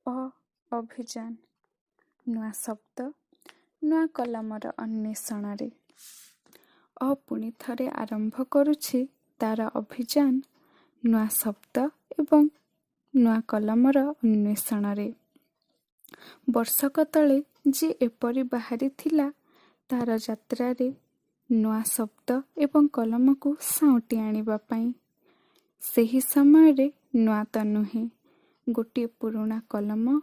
ଅ ଅଭିଯାନ, ନୂଆ ଶବ୍ଦ, ନୂଆ କଲମର ଅନ୍ୱେଷଣରେ। ଅ ପୁଣି ଥରେ ଆରମ୍ଭ କରୁଛି ତାର ଅଭିଯାନ ନୂଆ ଶବ୍ଦ ଏବଂ ନୂଆ କଲମର ଅନ୍ୱେଷଣରେ। ବର୍ଷକ ତଳେ ଯିଏ ଏପରି ବାହାରିଥିଲା ତାର ଯାତ୍ରାରେ ନୂଆ ଶବ୍ଦ ଏବଂ କଲମକୁ ସାଉଁଟି ଆଣିବା ପାଇଁ, ସେହି ସମୟରେ ନୂଆ ତ ନୁହେଁ, ଗୋଟିଏ ପୁରୁଣା କଲମ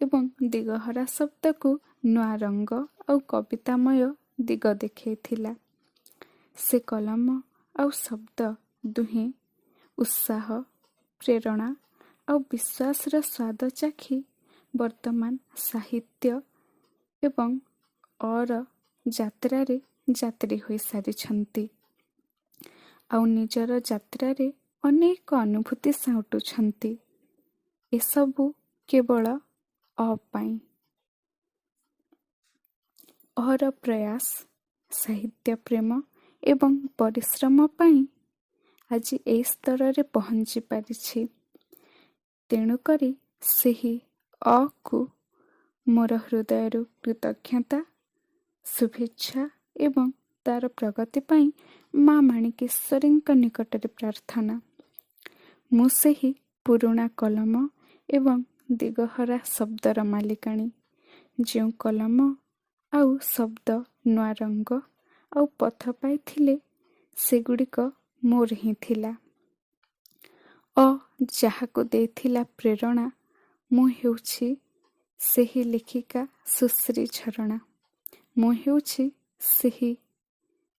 ଏବଂ ଦିଗହରା ଶବ୍ଦକୁ ନୂଆ ରଙ୍ଗ ଆଉ କବିତାମୟ ଦିଗ ଦେଖେଇଥିଲା। ସେ କଲମ ଆଉ ଶବ୍ଦ ଦୁହେଁ ଉତ୍ସାହ, ପ୍ରେରଣା ଆଉ ବିଶ୍ୱାସର ସ୍ୱାଦ ଚାଖି ବର୍ତ୍ତମାନ ସାହିତ୍ୟ ଏବଂ ଅର ଯାତ୍ରାରେ ଯାତ୍ରୀ ହୋଇସାରିଛନ୍ତି ଆଉ ନିଜର ଯାତ୍ରାରେ ଅନେକ ଅନୁଭୂତି ସାଉଁଟୁଛନ୍ତି। ଏସବୁ କେବଳ ଅ ପାଇଁ। ଅର ପ୍ରୟାସ, ସାହିତ୍ୟ ପ୍ରେମ ଏବଂ ପରିଶ୍ରମ ପାଇଁ ଆଜି ଏ ସ୍ତରରେ ପହଞ୍ଚି ପାରିଛି। ତେଣୁକରି ସେହି ଅକୁ ମୋର ହୃଦୟରୁ କୃତଜ୍ଞତା, ଶୁଭେଚ୍ଛା ଏବଂ ତାର ପ୍ରଗତି ପାଇଁ ମା ମାଣିକେଶ୍ୱରୀଙ୍କ ନିକଟରେ ପ୍ରାର୍ଥନା। ମୁଁ ସେହି ପୁରୁଣା କଲମ ଏବଂ ଦିଗହରା ଶବ୍ଦର ମାଲିକାଣୀ, ଯେଉଁ କଲମ ଆଉ ଶବ୍ଦ ନୂଆ ରଙ୍ଗ ଆଉ ପଥ ପାଇଥିଲେ, ସେଗୁଡ଼ିକ ମୋର ହିଁ ଥିଲା। ଅ ଯାହାକୁ ଦେଇଥିଲା ପ୍ରେରଣା, ମୁଁ ହେଉଛି ସେହି ଲେଖିକା ସୁଶ୍ରୀ ଝରଣା। ମୁଁ ହେଉଛି ସେହି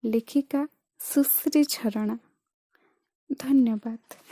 ଲେଖିକା ସୁଶ୍ରୀ ଝରଣା। ଧନ୍ୟବାଦ।